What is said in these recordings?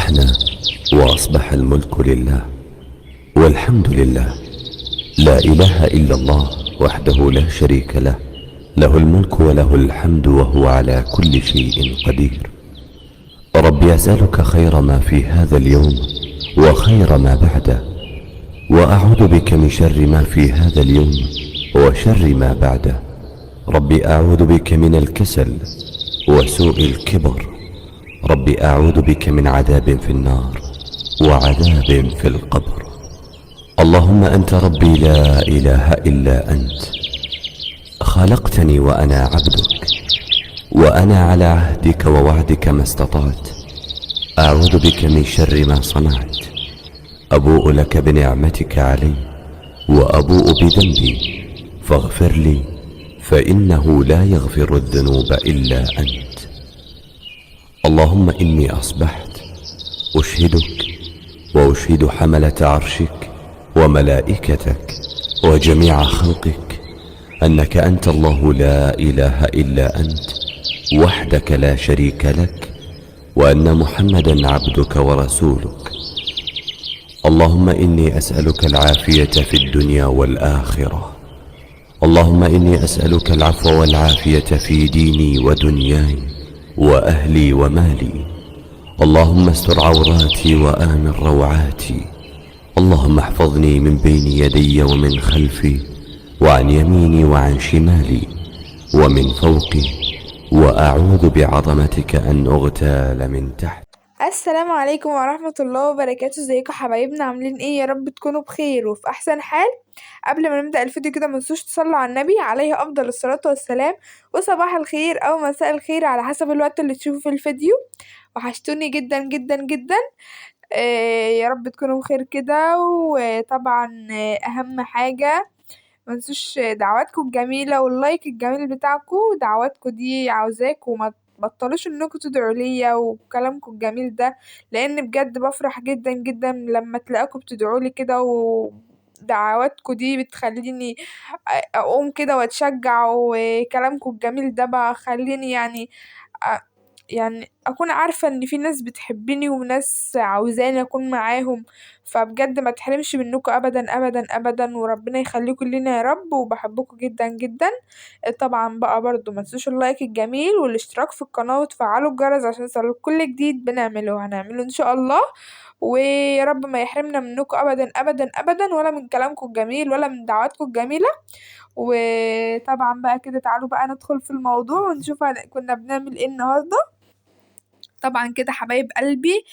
أصبحنا وأصبح الملك لله والحمد لله، لا إله إلا الله وحده لا شريك له، له الملك وله الحمد وهو على كل شيء قدير. ربي أسألك خير ما في هذا اليوم وخير ما بعده، وأعوذ بك من شر ما في هذا اليوم وشر ما بعده. ربي أعوذ بك من الكسل وسوء الكبر، ربي أعوذ بك من عذاب في النار وعذاب في القبر. اللهم أنت ربي لا إله إلا أنت، خلقتني وأنا عبدك، وأنا على عهدك ووعدك ما استطعت، أعوذ بك من شر ما صنعت، أبوء لك بنعمتك علي وأبوء بذنبي، فاغفر لي فإنه لا يغفر الذنوب إلا أنت. اللهم إني أصبحت أشهدك وأشهد حملة عرشك وملائكتك وجميع خلقك أنك أنت الله لا إله إلا أنت وحدك لا شريك لك، وأن محمدا عبدك ورسولك. اللهم إني أسألك العافية في الدنيا والآخرة. اللهم إني أسألك العفو والعافية في ديني ودنياي وأهلي ومالي. اللهم استر عوراتي وآمن روعاتي. اللهم احفظني من بين يدي ومن خلفي وعن يميني وعن شمالي ومن فوقي، وأعوذ بعظمتك أن أغتال من تحت. السلام عليكم ورحمة الله وبركاته. ازيكم حبايبنا، عاملين ايه؟ يا رب تكونوا بخير وفي احسن حال. قبل ما نبدأ الفيديو كده متنسوش تصلوا على النبي عليه افضل الصلاة والسلام، وصباح الخير او مساء الخير على حسب الوقت اللي تشوفوا في الفيديو. وحشتوني جدا جدا جدا، يا رب تكونوا بخير كده. وطبعا اهم حاجة متنسوش دعواتكم الجميلة وال like الجميل بتاعكم، دعواتكم دي عاوزاكم ما تبطلوش انكم تدعوا ليا وكلامكم الجميل ده، لان بجد بفرح جدا جدا لما تلاقوكم بتدعوا لي كده، ودعواتكم دي بتخليني اقوم كده واتشجع، وكلامكم الجميل ده بخليني يعني اكون عارفة ان في ناس بتحبني وناس عاوزاني اكون معاهم، فبجد ما تحرمش منكم ابدا ابدا ابدا، وربنا يخليكم لينا يا رب، وبحبكم جدا جدا. طبعا بقى برضو ما تنسوش ال like الجميل والاشتراك في القناة وتفعلوا الجرس عشان يوصلكوا كل جديد بنعمله وهنعمله ان شاء الله. ويا رب ما يحرمنا منكم ابدا ابدا ابدا، ولا من كلامكم الجميل ولا من دعواتكم الجميلة. وطبعا بقى كده تعالوا بقى ندخل في الموضوع ونشوف كنا بنعمل ايه النهارده. طبعا كده حبايب قلبي،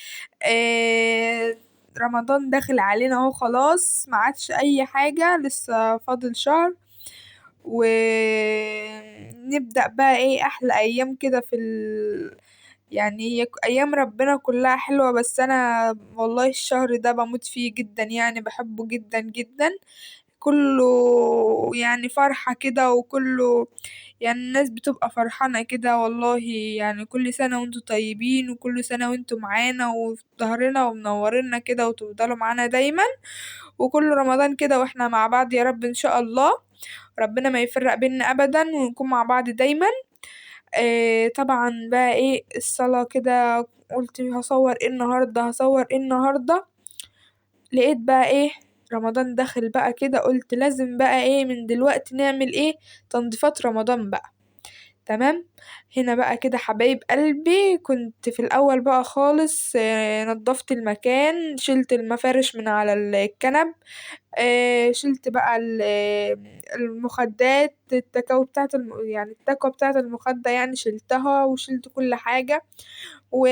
رمضان داخل علينا اهو، خلاص ما عادش اي حاجة، لسه فاضل شهر ونبدأ بقى ايه احلى ايام كده في يعني هي ايام ربنا كلها حلوة، بس انا والله الشهر ده بموت فيه جدا، بحبه جدا جدا، كله فرحة كده، وكله الناس بتبقى فرحانة كده والله. كل سنة وانتم طيبين، وكل سنة وانتم معانا وفي ظهرنا ومنورينا كده، وتفضلوا معانا دايما، وكل رمضان كده واحنا مع بعض يا رب ان شاء الله، ربنا ما يفرق بينا ابدا ونكون مع بعض دايما. طبعا بقى ايه الصلاة كده، قلت هصور ايه النهاردة، هصور ايه النهاردة، لقيت بقى ايه رمضان داخل بقى كده، قلت لازم بقى ايه من دلوقتي نعمل ايه تنظيفات رمضان بقى. تمام. هنا بقى كده حبايب قلبي، كنت في الاول بقى خالص، نظفت المكان، شلت المفارش من على الكنب، شلت بقى المخدات، التكاوي بتاعت يعني التكوة بتاعت المخدة شلتها، وشلت كل حاجة، و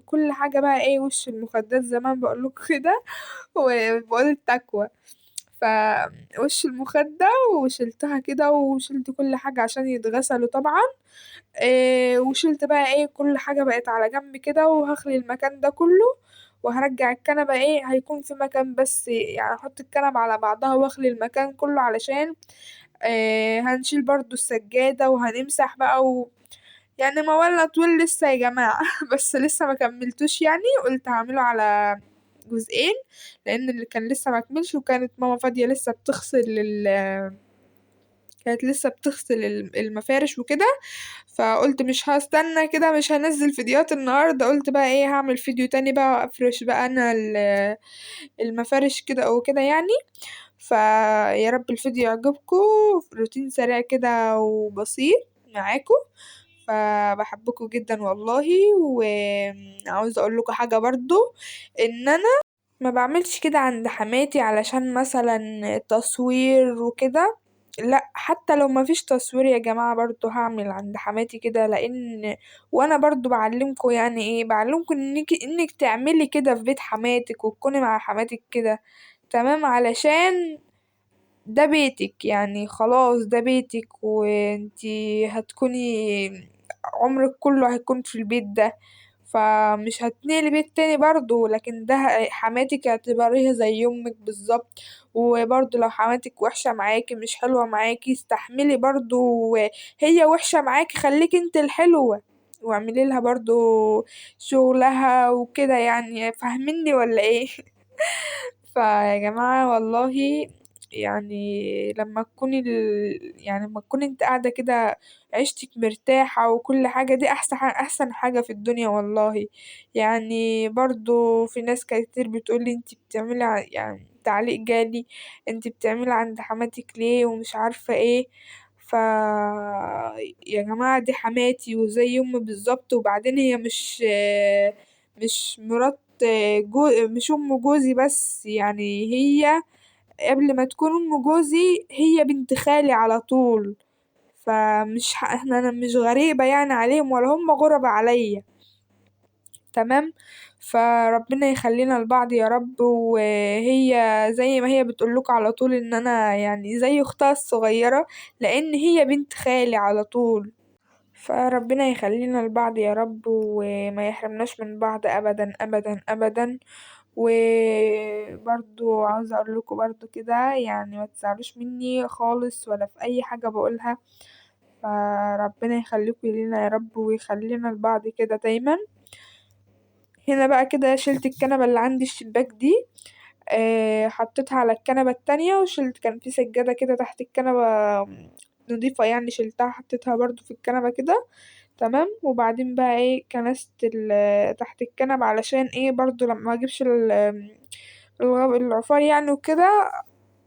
كل حاجة بقى ايه وش المخدات زي ما انا بقولكوا كده، وبقول التكوة، ف وش المخدة وشلتها كده، وشلت كل حاجة عشان يتغسلوا طبعا، وشلت بقى ايه كل حاجة بقت على جنب كده، وهخلي المكان ده كله، وهرجع الكنبة ايه هيكون في مكان بس هحط الكنبة على بعضها واخلي المكان كله، علشان هنشيل برضو السجادة وهنمسح بقى موالنا طويل لسه يا جماعة، بس لسه ما كملتوش، قلت هعمله على جزئين لان اللي كان لسه ما كملش، وكانت ماما فادية لسه بتغسل كانت لسه بتغسل المفارش وكده، فقُلت مش هاستنى كده، مش هانزّل فيديوهات النهارده، قُلت بقى إيه هاعمل فيديو تاني بقى وأفرش بقى أنا المفارش كده أو كده يعني. فيا رب الفيديو يعجبكم، روتين سريع كده وبسيط معاكم. فبحبكم جدا والله. وعاوزة أقولكم حاجة برضو، إن أنا ما بعملش كده عند حماتي علشان مثلا تصوير وكده، لأ حتى لو مفيش تصوير يا جماعة برضو هعمل عند حماتي كده، لأن وأنا برضو بعلمكم يعني إيه، بعلمكم إنك تعملي كده في بيت حماتك وتكوني مع حماتك كده، تمام، علشان ده بيتك يعني، خلاص ده بيتك وانتي هتكوني عمرك كله هيكون في البيت ده، فمش هتنقلي بيت تاني برضو، لكن ده حماتك اعتبريها زي امك بالظبط. وبرضو لو حماتك وحشة معاكي مش حلوة معاكي استحملي برضو، هي وحشة معاكي خليكي انت الحلوة واعملي لها برضو شغلها وكده يعني، فاهميني ولا ايه؟ فيا جماعة والله يعني لما تكوني يعني لما تكوني انت قاعدة كده عيشتك مرتاحة وكل حاجة، دي أحسن حاجة في الدنيا والله. برضو في ناس كتير بتقولي انت بتعملي يعني تعليق جالي انت بتعملي عند حماتك ليه ومش عارفة ايه، ف يا جماعة دي حماتي وزي امي بالظبط، وبعدين هي مش مرات مش ام جوزي بس، يعني هي قبل ما تكون ام جوزي هي بنت خالي على طول، فمش احنا انا مش غريبة يعني عليهم ولا هم غربة عليا، تمام. فربنا يخلينا لبعض يا رب. وهي زي ما هي بتقولكوا على طول ان انا زي اختها الصغيرة، لان هي بنت خالي على طول، فربنا يخلينا لبعض يا رب وما يحرمناش من بعض ابدا ابدا ابدا. وبرضو عاوزة اقول لكم برضو كده ما تزعلوش مني خالص ولا في اي حاجة بقولها، فربنا يخليكم لينا يا رب ويخلينا لبعض كده دايما. هنا بقى كده شلت الكنبة اللي عندي الشباك دي، حطيتها على الكنبة التانية، وشلت كان في سجادة كده تحت الكنبة نضيفة يعني، شلتها حطيتها برضو في الكنبة كده، تمام. وبعدين بقى كنست تحت الكنبة علشان برضو لما اجيبش العفار يعني وكده،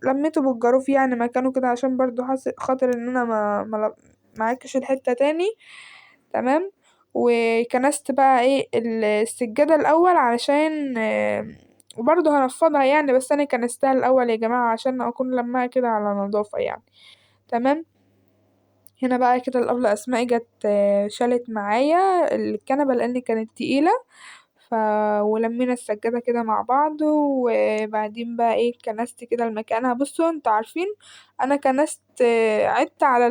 لميته بالجاروف يعني مكانه كده عشان برضو خاطر ان انا ما اعكش الحتة تاني، تمام. وكنست بقى السجادة الاول علشان، وبرضو هنفضها يعني، بس انا كنستها الاول يا جماعة عشان اكون لماها كده على نضافة يعني، تمام. هنا بقى كده الأبلة أسماء جت، شالت معايا الكنبة لأن كانت تقيلة، ولمينا السجادة كده مع بعض. وبعدين بقى كنست كده المكان. بصوا انتوا عارفين أنا كنست، عدت على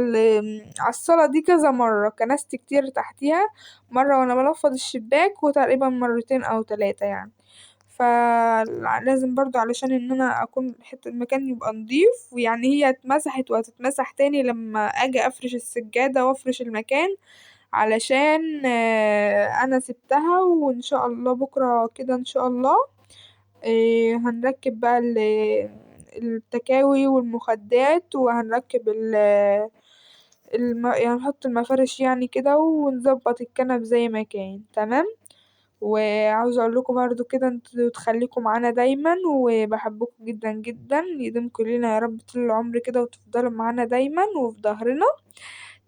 الصالة دي كذا مرة، كنست كتير تحتيها، مرة وأنا بنفض الشباك، وتقريبا مرتين أو تلاتة يعني، فلازم برضو علشان إن أنا أكون حتة المكان يبقى نضيف، ويعني هي اتمسحت وهتتمسح تاني لما أجي أفرش السجادة وأفرش المكان، علشان، أنا سبتها. وإن شاء الله بكرة كده إن شاء الله، هنركب بقى التكاوي والمخدات، وهنركب يعني نحط المفارش يعني كده، ونظبط الكنب زي ما كان، تمام. وعاوزة اقولكوا برضو كده انتوا تخليكوا معانا دايما، وبحبكوا جدا جدا، يدومكوا لينا يا رب طول العمر كده، وتفضلوا معانا دايما وفي ظهرنا،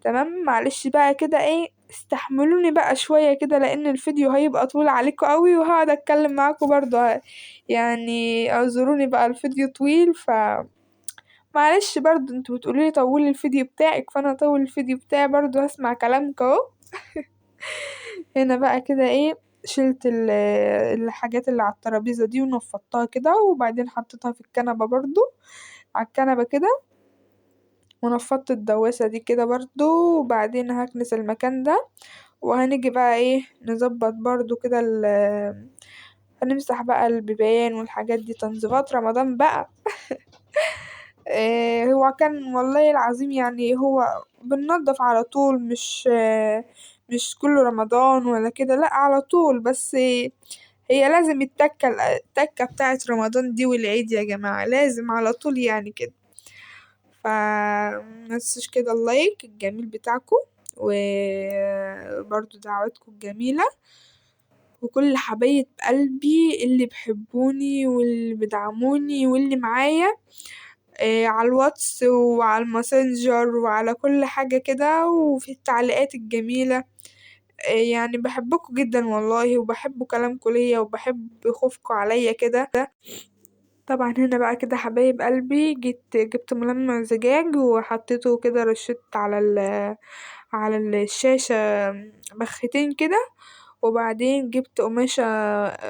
تمام. معلش بقى كده استحملوني بقى شوية كده لان الفيديو هيبقى طويل عليكوا قوي، وهقعد اتكلم معاكوا برضو، اعذروني بقى الفيديو طويل، ف معلش برضو انتوا بتقولولي طولي الفيديو بتاعك، فانا هطول الفيديو بتاعي برضو، هسمع كلامكوا اهو. هنا بقى كده شلت الحاجات اللي على الترابيزة دي ونفضتها كده، وبعدين حطيتها في الكنبة برضو على الكنبة كده، ونفضت الدواسة دي كده برضو. وبعدين هكنس المكان ده، وهنيجي بقى نظبط برضو كده هنمسح بقى البيبان والحاجات دي، تنظيفات رمضان بقى. هو كان والله العظيم هو بننضف على طول، مش كل رمضان ولا كده، لأ على طول، بس هي لازم التكة بتاعت رمضان دي والعيد يا جماعة، لازم على طول يعني كده. فمتنسوش كده ال like الجميل بتاعكو وبرضه دعواتكو الجميلة وكل حبايب قلبي اللي بيحبوني واللي بيدعموني واللي معايا ع الواتس وع الماسنجر وعلى كل حاجة كده وفي التعليقات الجميلة يعني بحبكو جدا والله وبحب كلامكو ليا وبحب خوفكو عليا كده. طبعا هنا بقى كده حبايب قلبي جيت جبت ملمع زجاج وحطيته كده رشيت على الشاشة بختين كده وبعدين جبت قماشة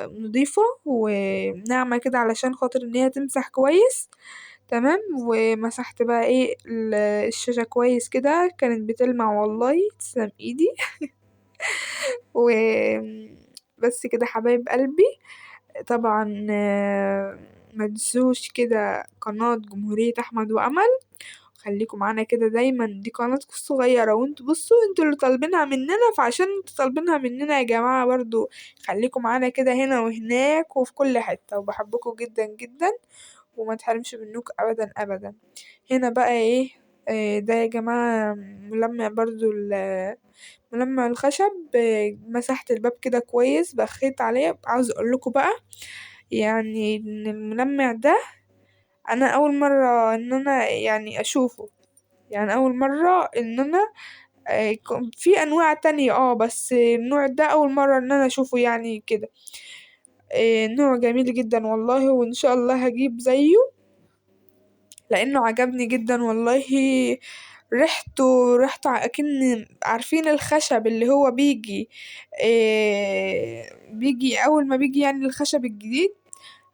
نضيفة وناعمة كده علشان خاطر إن هي تمسح كويس تمام ومسحت بقى ايه الشاشة كويس كده كانت بتلمع والله تسلم ايدي و بس كده حبايب قلبي. طبعا متنسوش كده قناة جمهورية أحمد وأمل، خليكوا معانا كده دايما، دي قناتكوا الصغيرة وانتوا بصوا انتوا اللي طالبينها مننا، فعشان انتوا طالبينها مننا يا جماعة برضو خليكوا معانا كده هنا وهناك وفي كل حتة، وبحبكوا جدا جدا وما اتحرمش منكوا أبدا أبدا. هنا بقى ايه، ده يا جماعة ملمع برضو ملمع الخشب، مسحت الباب كده كويس بخيت عليه. عاوزة اقولكوا بقى ان الملمع ده انا اول مرة ان انا اشوفه، يعني اول مرة ان انا في انواع تانية بس النوع ده اول مرة ان انا اشوفه كده، نوع جميل جدا والله، وان شاء الله هجيب زيه لانه عجبني جدا والله. ريحته اكن عارفين الخشب اللي هو بيجي اول ما بيجي الخشب الجديد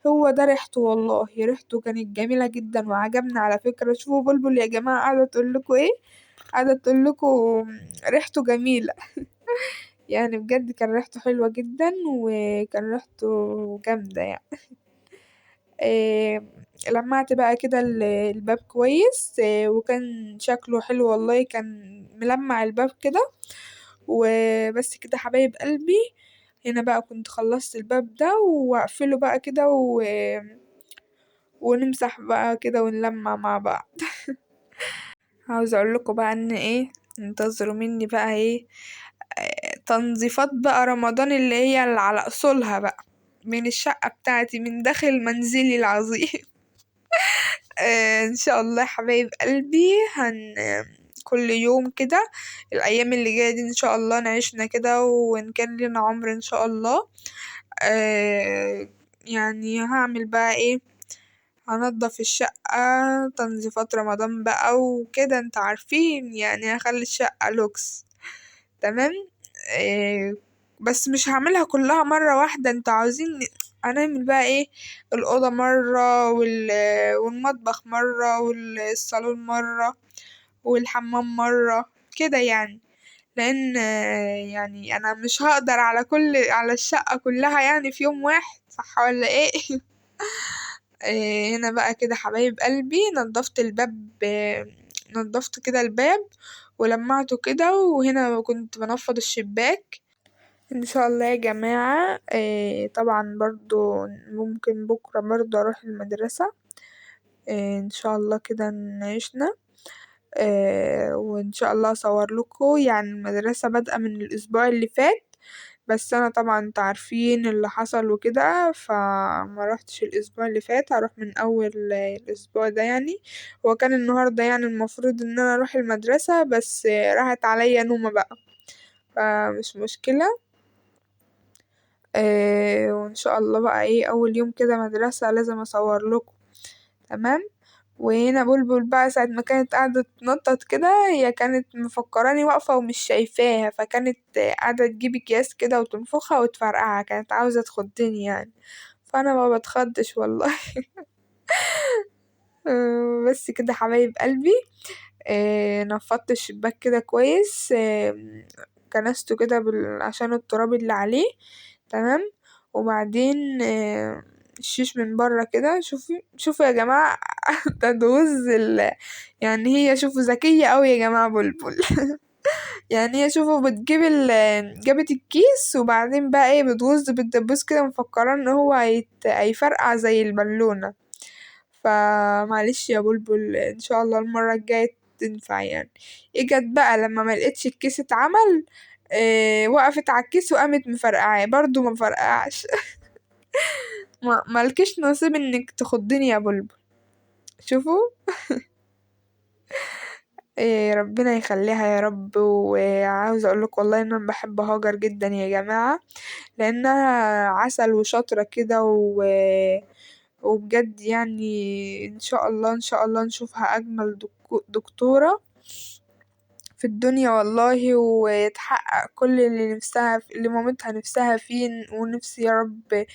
هو ده ريحته والله، ريحته كانت جميلة جدا وعجبني على فكرة. شوفوا بلبل يا جماعة قاعدة تقولكوا ايه، قاعدة تقولكوا ريحته جميلة بجد كان ريحته حلوة جدا وكان ريحته جامدة. لمعت بقى كده الباب كويس، وكان شكله حلو والله، كان ملمع الباب كده وبس كده حبايب قلبي. هنا بقى كنت خلصت الباب ده واقفله بقى كده ونمسح بقى كده ونلمع مع بعض. عاوزة اقولكوا بقى ان ايه، انتظروا مني بقى ايه، تنظيفات بقى رمضان اللي هي اللي على اصولها بقى من الشقة بتاعتي من داخل منزلي العظيم. ان شاء الله يا حبايب قلبي كل يوم كده الأيام اللي جاية دي إن شاء الله نعيشنا كده وإن كان لينا عمر إن شاء الله، هعمل بقى ايه هنضف الشقة تنظيفات رمضان بقى وكده انتو عارفين هخلي الشقة لوكس تمام ، بس مش هعملها كلها مرة واحدة، انتو عاوزين هنعمل بقى ايه الأوضة مرة والمطبخ مرة والصالون مرة والحمام مرة كده يعني ، لإن أنا مش هقدر على الشقة كلها في يوم واحد صح ولا ايه هنا بقى كده حبايب قلبي نضفت الباب نضفت كده الباب ولمعته كده وهنا كنت بنفض الشباك. إن شاء الله يا جماعة طبعا برضه ممكن بكرة برضه أروح المدرسة إن شاء الله كده نعيشنا وإن شاء الله أصورلكوا، المدرسة بادئة من الأسبوع اللي فات بس أنا طبعا انتو عارفين اللي حصل وكده ف مروحتش الأسبوع اللي فات هروح من أول الأسبوع ده يعني ، هو كان النهاردة المفروض إن أنا أروح المدرسة بس راحت عليا نومة بقى ف مش مشكلة وإن شاء الله بقى ايه أول يوم كده مدرسة لازم أصورلكوا تمام ، وهنا بلبل بقى ساعة ما كانت قاعدة تتنطط كده هي كانت مفكراني واقفة ومش شايفاها فكانت قاعدة تجيب أكياس كده وتنفخها وتفرقعها كانت عاوزة تخضني يعني فأنا مبتخضش والله بس كده حبايب قلبي نفضت الشباك كده كويس كنسته كده عشان التراب اللي عليه تمام ، وبعدين الشيش من بره كده شوفو يا جماعة تدوز ال يعني هي شوفو ذكية أوي يا جماعة بلبل يعني هي شوفو بتجيب جابت الكيس وبعدين بقى ايه بتغزه بالدبوس كده مفكراه إن هو هيفرقع زي البالونة ف فمعلش يا بلبل، إن شاء الله المرة الجاية تنفع يعني. اجت بقى لما ملقتش الكيس اتعمل، وقفت على الكيس وقامت مفرقعاه، برضه ما فرقعش. مالكيش نصيب انك تخضني يا بلبل. شوفوا. ربنا يخليها يا رب. وعاوزة اقول لكم والله ان انا بحب هاجر جدا يا جماعة، لانها عسل وشاطرة كده وبجد ان شاء الله ان شاء الله نشوفها اجمل دكتورة في الدنيا والله، وتحقق كل اللي نفسها اللي مامتها نفسها فيه. ونفسي يا رب،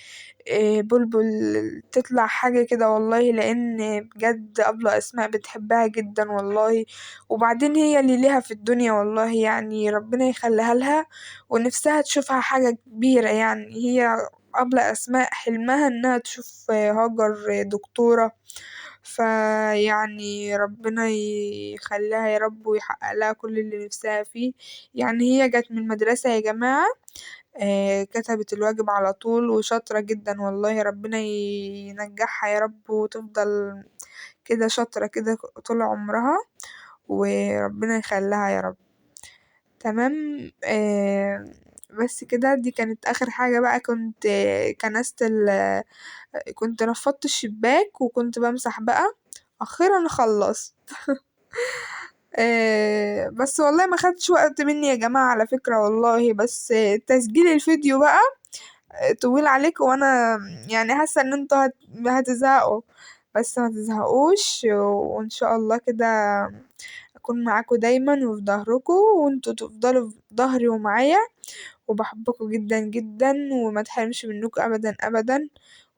بلبل تطلع حاجة كده والله، لأن بجد أبلة أسماء بتحبها جدا والله، وبعدين هي اللي ليها في الدنيا والله، ربنا يخليها لها، ونفسها تشوفها حاجة كبيرة. هي أبلة أسماء حلمها إنها تشوف هاجر دكتورة، فيعني ربنا يخليها يا رب ويحقق لها كل اللي نفسها فيه. هي جت من المدرسة يا جماعة، كتبت الواجب على طول، وشاطرة جدا والله، ربنا ينجحها يا رب وتفضل كده شاطرة كده طول عمرها، وربنا يخليها يا رب. تمام، بس كده. دي كانت آخر حاجة بقى. كنت كنست كنت نفضت الشباك وكنت بمسح بقى، أخيرا خلصت. بس والله ما خدش وقت مني يا جماعة على فكرة والله، بس تسجيل الفيديو بقى طويل عليكم، وأنا حاسة إن انتوا هتزهقوا، بس ما تزهقوش، وإن شاء الله كده أكون معاكم دايما وفي ظهركم، وانتوا تفضلوا في ظهري ومعايا، وبحبكم جدا جدا، وما اتحرمش منكم أبدا أبدا،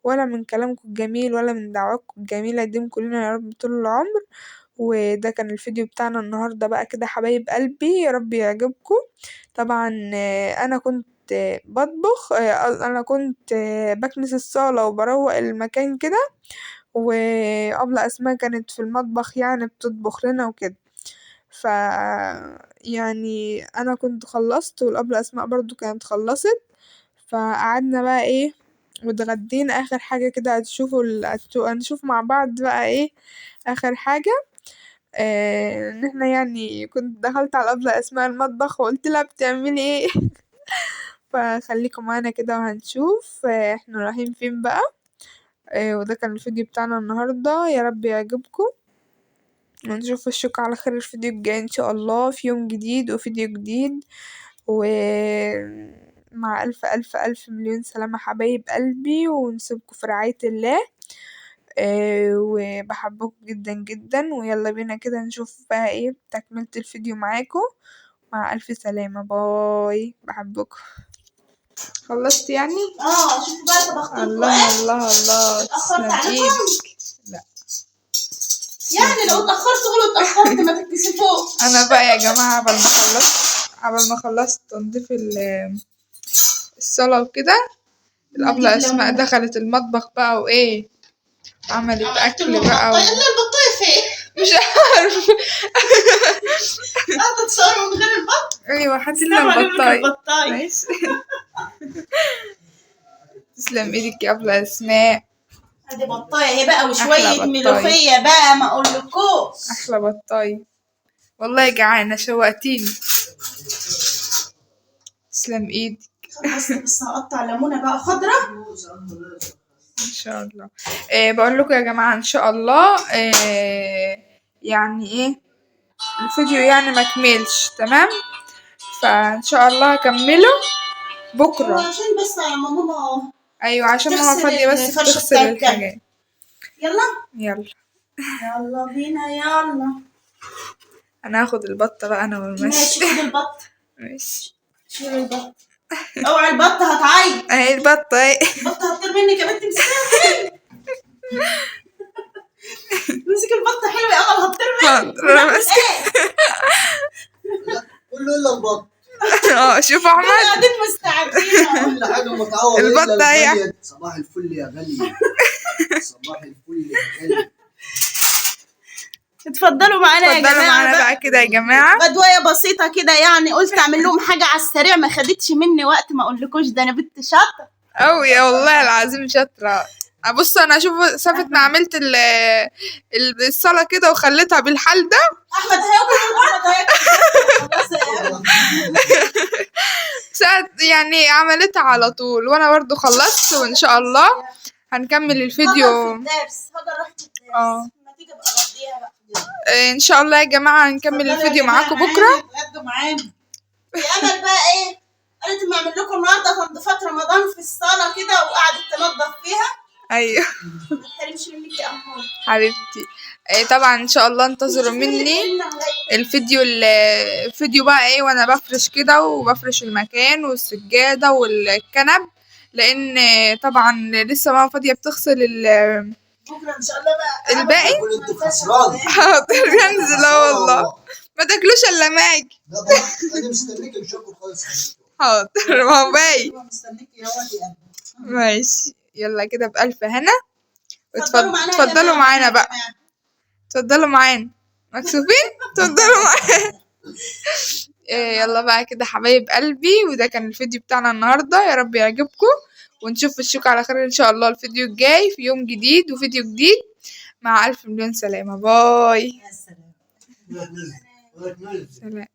ولا من كلامكم الجميل ولا من دعواتكم الجميلة، يديم كلنا يا رب طول العمر. وده كان الفيديو بتاعنا النهاردة بقى كده حبايب قلبي، يا رب يعجبكم. طبعا، أنا كنت بطبخ، أنا كنت بكنس الصالة وبروق المكان كده، وأبلة أسماء كانت في المطبخ بتطبخ لنا وكده. ف أنا كنت خلصت والأبلة أسماء برضو كانت خلصت، فقعدنا بقى إيه واتغدينا. آخر حاجة كده هتشوفوا هنشوف مع بعض بقى إيه آخر حاجة. إن إحنا كنت دخلت على أبلة أسماء المطبخ وقلت لها بتعملي إيه. فخليكم معانا كده وهنشوف، إحنا رايحين فين بقى. وده كان الفيديو بتاعنا النهاردة، يا رب يعجبكم، ونشوف وشكم على خير الفيديو الجاي إن شاء الله في يوم جديد وفيديو جديد. و مع ألف ألف ألف مليون سلامة حبايب قلبي، ونسيبكم في رعاية الله. وبحبكم جدا جدا، ويلا بينا كده نشوف بقى إيه تكملة الفيديو معاكم. مع ألف سلامة، باي، بحبكم. خلصت يعني؟ شوفوا بقى طبختكم. الله الله الله، اتأخرت تسلم عليكم؟ ايدك. لا. لو اتأخرت قولوا اتأخرت، ما تتكسفوش. أنا بقى يا جماعة قبل ما خلصت تنظيف الصالة وكده، الأبلة نجيب أسماء ليمون. دخلت المطبخ بقى وإيه، عملت عملت أكل لهم بقى بطاية. لا، البطاية فين؟ مش عارفة. قاعدة تصوروا من غير البط؟ أيوة، هاتي لنا استنوا أجيب لك البطاية. البطاية. ماشي. تسلم إيدك يا أبلة أسماء. ادي بطاية اهي بقى، وشوية أحلى بطاية. ملوخية بقى، ما أقولكوش. أحلى بطاية والله، جعانة، شوقتيني. تسلم إيدك. خلصت، بس هقطع ليمونة بقى خضرة. إن شاء الله. بقول لكم يا جماعة إن شاء الله، يعني إيه الفيديو ما كملش، تمام؟ فإن شاء الله هكمله بكرة. هو عشان بس يا ماما. أيوة، عشان ماما تغسل فاضية بس الفرشة بتغسل بتاعت الكلب. الحاجات. يلا. يلا. يلا بينا، يلا. أنا هاخد البطة بقى، أنا والمشي. ماشي، خد البطة. ماشي. شيل البطة. اوعي البطة هتعيط. اهي البطة اهي. البطة هتطير منك يا بنتي، امسكيها حلو. امسكي البطة حلو يا قمر، هتطير منك. حاضر، أنا ماسكة. كله إلا البط. شوف أحمد. قاعدين مستعدين. كل حاجة متعوضة إلا البطة هي. الغالية. صباح الفل يا غالية. صباح الفل يا غالية. اتفضلوا معانا يا اتفضلوا جماعة معانا بقى. بقى كده يا جماعة. غدواية بسيطة كده، قلت أعمل لهم حاجة على السريع، ما خدتش مني وقت، ما أقولكوش ده أنا بنت شاطرة. أوي يا والله العظيم شاطرة. بص انا اشوف سافت ما عملت الصلاة كده وخليتها بالحال ده. احمد هياكل، احمد هياكل. خلاص يا أمل. ساعة يعني عملتها على طول، وانا برضو خلصت، وان شاء الله هنكمل الفيديو. هاجر في الدرس، هاجر راحت الدرس. اه. ما تيجي ابقى اغطيها بقى. ان شاء الله يا جماعة هنكمل اتفضلوا يا الفيديو جماعة معاكم معانا، بكرة. اتغدوا معانا. يا امل بقى ايه قالت ما اعمل لكم النهارده تنظيفات رمضان في الصاله كده، وقعدت تنظف فيها. ايوه. ما تحرمش منك يا امور. حبيبتي. طبعا ان شاء الله انتظروا مني الفيديو، الفيديو بقى ايه وانا بفرش كده وبفرش المكان والسجادة والكنب، لان طبعا لسه ماما فاضية بتغسل بكره ان شاء الله بقى. الباقي. كل انت خسران. حاضر انزل. اه والله ما تاكلوش الا ماجي. لا طبعا انا مستنيك، مش هاكل خالص حبيبتي. حاضر ما هو باي. هو مستنيك يا واد يا قلبي. ماشي يلا كده بألف هنا. اتفضلوا معانا يا اتفضلوا جماعة. معانا بقى، اتفضلوا معانا، مكسوفين؟ اتفضلوا معانا. إيه، يلا بقى كده حبايب قلبي، وده كان الفيديو بتاعنا النهارده، يا رب يعجبكم ونشوف وشكم على خير ان شاء الله الفيديو الجاي في يوم جديد وفيديو جديد. مع الف مليون سلامة، باي. يا سلام. ولك نزل. سلام.